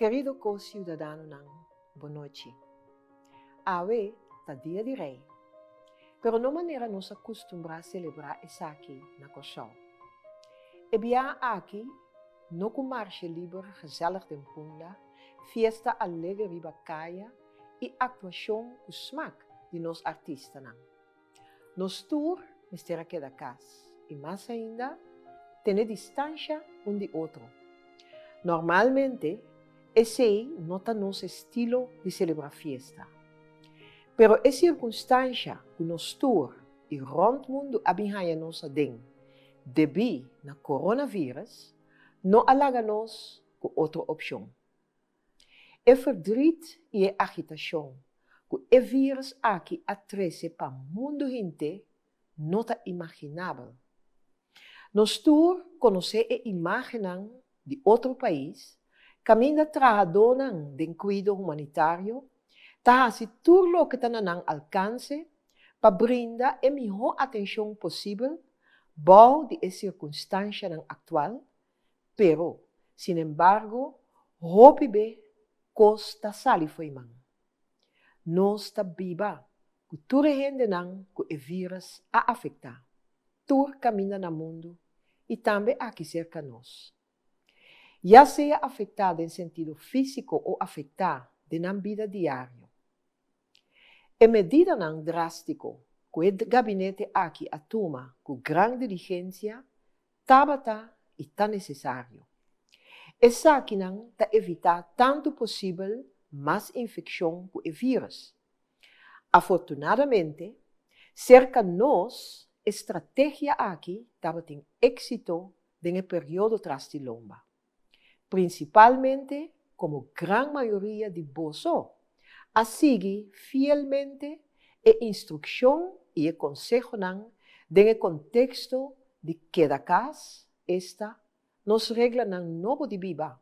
Kerido ko-siudadanonan, bonochi. Awe ta Dia di Rei, pero no manera nos a kustumbrá selebrá esaki na Kòrsou. E biaha aki no ku marshe liber gezellig den Punda, fiesta alegre riba kaya i aktuashon ku smak di nos artistanan. Nos tur mester a keda kas i mas ainda tene distansha un di otro. Normalmente esei no ta nos estilo di selebrá fiesta. Pero e sirkunstansha ku nos tur i rònt mundu a bin haña nos aden debí na coronavirus no a laga nos ku otro opshon. E verdriet i e agitashon ku e vírus aki a trese pa mundu henter no ta imaginabel. Nos tur konosé e imágennan di otro pais kaminda trahadónan den kuido humanitario ta hasi tur loke ta na nan alkanse pa brinda e mihó atenshon posibel bou di e sirkunstanshanan aktual. Pero, sinembargo, hopi be kos ta sali fo'i man. Nos ta biba ku tur e hendenan ku e vírus a afektá, tur kaminda na mundu i tambe aki serka nos. Ya sea afektá den sentido físiko o afektá den nan bida diario. E medidanan drástiko ku e gabinete aki a tuma ku gran diligensia tabata i ta nesesario. Esakinan ta evitá tantu posibel mas infekshon ku e vírus. Afortunadamente, serka nos e strategia aki tabatin éksito den e periodo tras di lomba. Prinsipalmente komo gran mayoria di boso a sigui fielmente e instrukshon i e konsehonan den e konteksto di keda kas, esta, nos reglanan nobo di biba.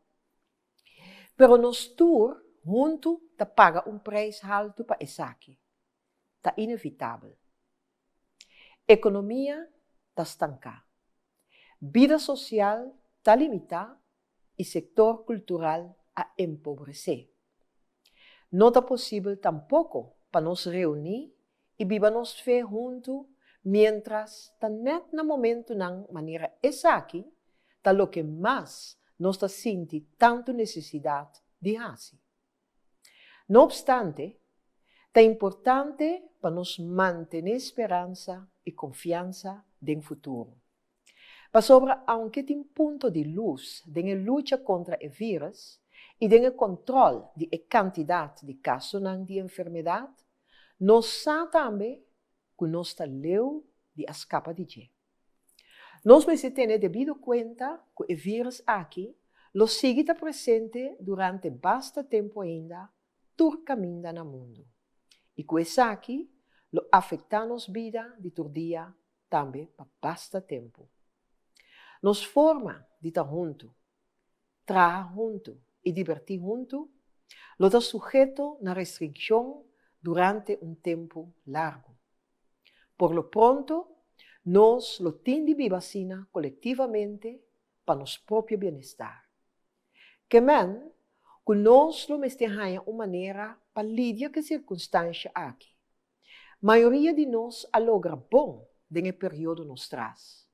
Pero nos tur huntu ta paga un preis haltu pa esaki. Ta inevitabel. Ekonomia ta stanká. Bida sosial ta limitá i sektor kultural a empobresé. No ta posibel tampoko pa nos reuní i biba nos fe huntu miéntras ta nèt na momentunan manera esaki ta loke mas nos ta sinti tantu nesesidat di hasi. No opstante, ta importante pa nos mantené speransa i konfiansa den futuro. Pasobra aunke tin punto di lus den e lucha kontra e vírus i den e kontròl di e kantidat di kasonan di enfermedat, nos sa tambe ku nos ta leu di a skapa di dje. Nos mester tene debido kuenta ku e vírus aki lo sigui ta presente durante basta tempu ainda tur kaminda na mundu i ku esaki lo afektá nos bida di tur dia tambe pa basta tempu. Nos forma di ta huntu, traha huntu i dibertí huntu lo ta suheto na restrikshon durante un tempu largu. Por lo pronto nos lo tin di biba asina kolektivamente pa nos propio bienestar. Ke men ku nos lo mester haña un manera pa lidia ku e sirkunstansha aki. Mayoria di nos a logra bon den e periodo nos tras.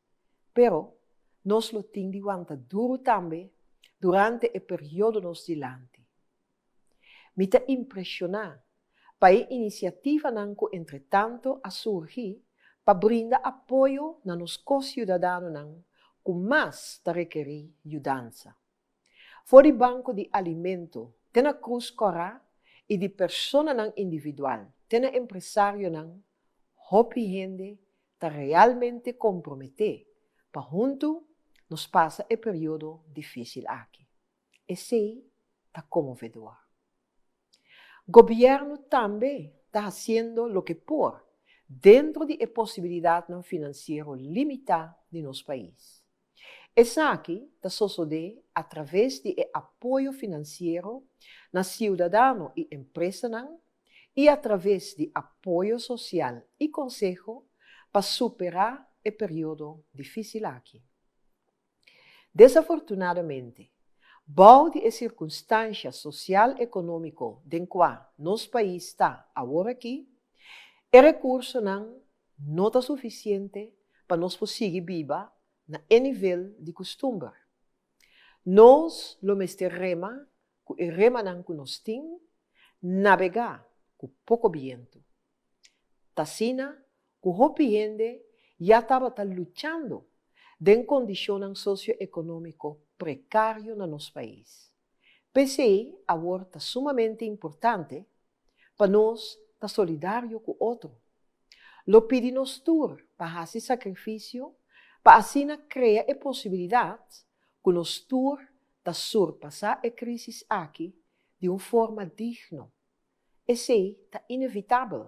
Pero nos lo tin di wanta duru tambe durante e periodo nos dilanti. Mi ta impreshoná pa e inisiativanan ku entretanto a surgi pa brinda apoyo na nos ko-siudadanonan ku mas ta rekerí yudansa. For di banko di alimento te na Krus Kòrá i di personanan individual te na empresarionan, hopi hende ta realmente komprometé pa huntu nos pasa e periodo difísil aki. Esei ta konmovedor. Gobièrnu tambe ta hasiendo loke por dentro di e posibilidatnan finansiero limitá di nos pais. Esaki ta sosodé atraves di e apoyo finansiero na siudadano i empresanan i atraves di apoyo sosial i konseho pa superá e periodo difísil aki. Desafortunadamente, Bou di e sirkunstansha sosial-ekonómiko den kua nos pais ta awor akí, e rekursonan no ta sufisiente pa nos por sigui biba na e nivel di kustumber. Nos lo mester rema ku e remanan ku nos tin, nabegá ku poko bientu. T'asina ku hopi hende ya tabata luchando den kondishonnan sosioekonómiko prekario na nos pais. P'esei awor ta sumamente importante pa nos ta solidario ku otro. Lo pidi nos tur pa hasi sakrifisio pa asina krea e posibilidat ku nos tur ta surpasá e krísis aki di un forma digno. Esei ta inevitabel.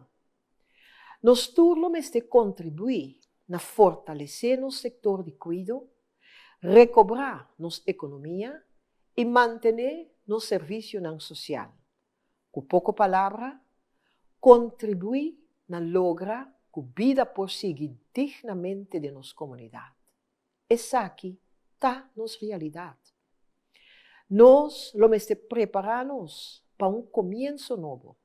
Nos tur lo mester kontribuí na fortalesé nos sektor di kuido, rekobrá nos ekonomia i mantené nos servisionan sosial. Ku poko palabra, kontribuí na logra ku bida por sigui dignamente den nos komunidat. Esaki ta nos realidat. Nos lo mester prepará nos pa un komienso nobo,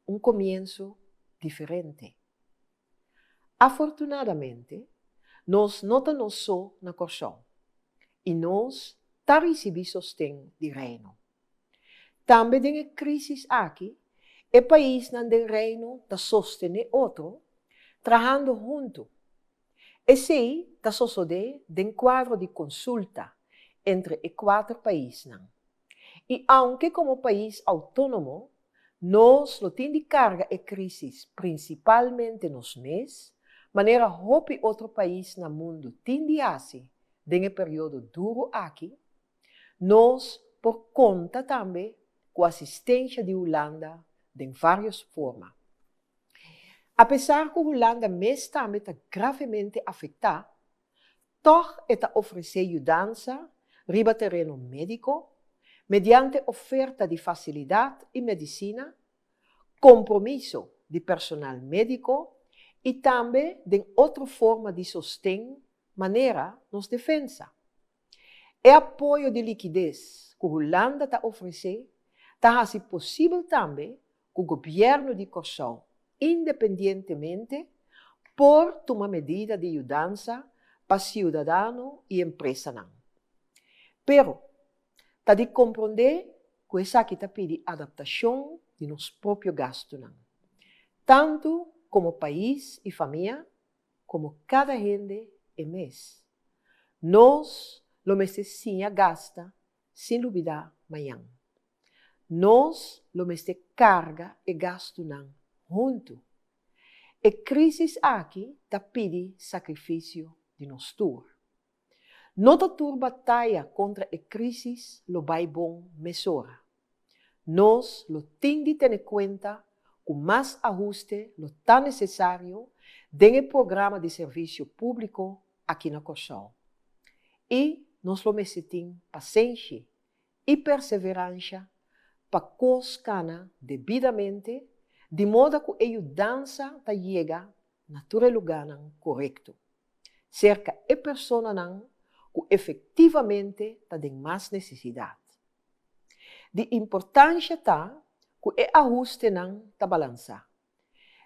un komienso diferente. Afortunadamente, nos no ta nos so na Kòrsou i nos ta risibí sosten di Reino. Tambe den e krísis aki, e paisnan den Reino ta sostené otro, trahando huntu. Esei ta sosodé den kuadro di konsulta entre e kuater paisnan. I aunke komo pais outónomo nos lo tin di karga e krísis prinsipalmente nos mes, manera hopi otro pais na mundu tin di hasi den e periodo duru aki, Nos por konta tambe ku asistensha di Hulanda den vários forma. Apesar ku Hulanda mes tambe ta gravemente afektá, tòg e ta ofresé yudansa riba tereno médiko mediante oferta di fasilidat i medisina, kompromiso di personal médiko i tambe den otro forma di sosten manera nos defensa. E apoyo di likides ku Hulanda ta ofresé ta hasi posibel tambe ku gobièrnu di Kòrsou independientemente por tuma medida di yudansa pa siudadano i empresanan. Pero, ta di komprondé ku esaki ta pidi adaptashon di nos propio gastunan, tantu komo pais i famia komo kada hende e mes. Nos lo mester siña gasta sin lubidá mañan. Nos lo mester karga e gastunan huntu. E krísis aki ta pidi sakrifisio di nos tur. No ta tur bataya kontra e krísis lo bai bon mesora. Nos lo tin di tene kuenta ku mas ahuste lo ta nesesario den e programa di servisio públiko aki na Kòrsou. I nos lo mester tin pasenshi i perseveransha pa kos kana debidamente di moda ku e yudansa ta yega na tur e lugánan korekto, serka e personanan ku efektivamente ta den mas nesesidat. Di importansha ta ku e ahustenan ta balansá,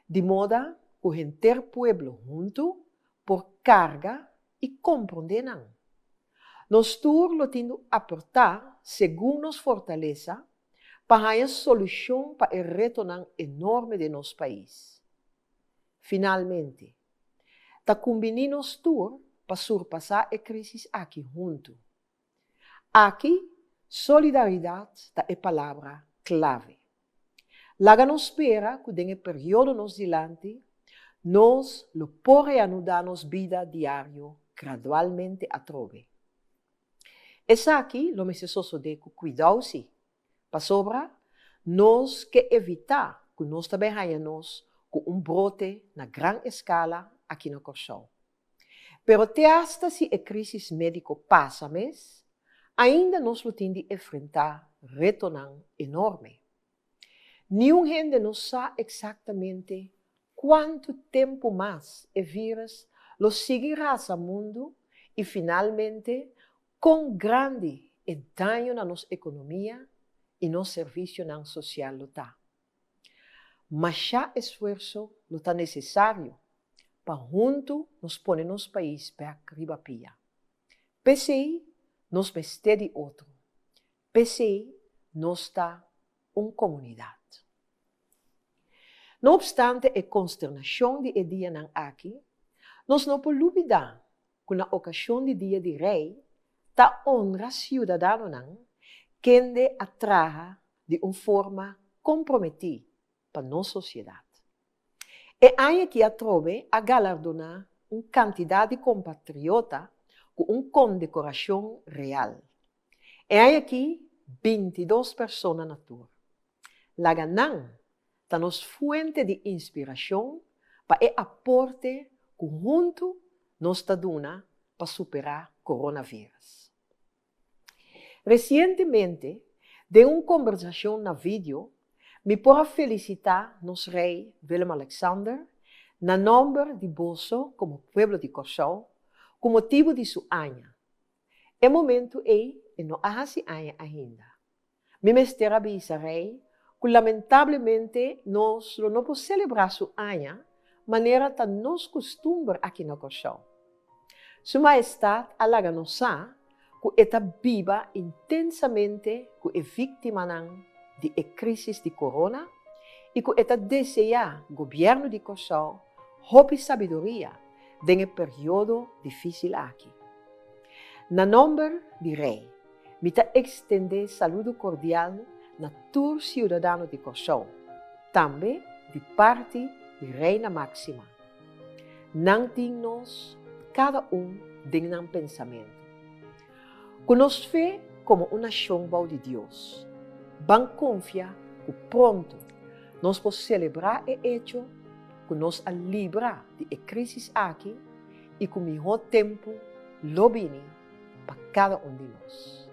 di moda ku henter pueblo huntu por karga i komprondé nan. Nos tur lo tin di aportá segun nos fortalesa pa haña solushon pa e retonan enorme den nos pais. Finalmente, ta kumbiní nos tur pa surpasá e krísis aki huntu. Aki, solidaridat ta e palabra klave. Laga nos spera ku den e periodo nos dilanti, nos lo por reanudá nos bida diario gradualmente atrobe. Esaki lo mester sosodé ku kuidou sí, Pasobra nos ke evitá ku nos ta bai haña nos ku un brote na gran eskala aki na Kòrsou. Pero te asta si e krísis médiko pasa mes, ainda nos lo tin di enfrentá retonan enorme. Niun hende no sa eksaktamente kuantu tempu mas e vírus lo sigui rasa mundu i finalmente kon grandi e daño na nos ekonomia i nos servisionan sosial lo ta. Mashá esfuerso lo ta nesesario pa huntu nos pone nos pais bèk riba pia. P'esei nos mester di otro. P'esei nos ta un komunidat. No opstante e konsternashon di e dianan aki, nos no por lubidá ku na okashon di Dia di Rei ta honra siudadanonan kende a traha di un forma komprometí pa nos sosiedat. E aña aki atrobe a galardoná un kantidat di kompatriota ku un kondekorashon real. E aña aki 22 persona na tur. Laga nan ta nos fuente di inspirashon pa e aporte ku huntu nos ta duna pa superá coronavirus. Resientemente, den un kombersashon na video, mi por a felisitá nos Rei Willem-Alexander na nòmber di boso komo pueblo di Kòrsou ku motibu di su aña. E momentu ei e no a hasi aña ainda. Mi mester a bisa Rei ku lamentablemente nos lo no por selebrá su aña manera ta nos kustumber aki na Kòrsou. Su Mahestat a laga nos sa ku e ta biba intensamente ku e víktimanan di e krísis di korona i ku e ta deseá gobièrnu di Kòrsou hopi sabiduria den e periodo difísil aki. Na nòmber di Rei, mi ta ekstendé saludo kordial na tur siudadano di Kòrsou, tambe di parti di Reina Máxima. Nan tin nos kada un den nan pensamentu. Ku nos fe komo un nashon bou di Dios, ban konfia ku pronto nos por selebrá e echo ku nos a libra di e krísis aki i ku mihó tempu lo bini pa kada un di nos.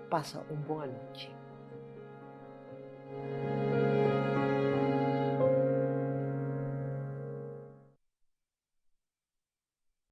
Pasa un bon anochi.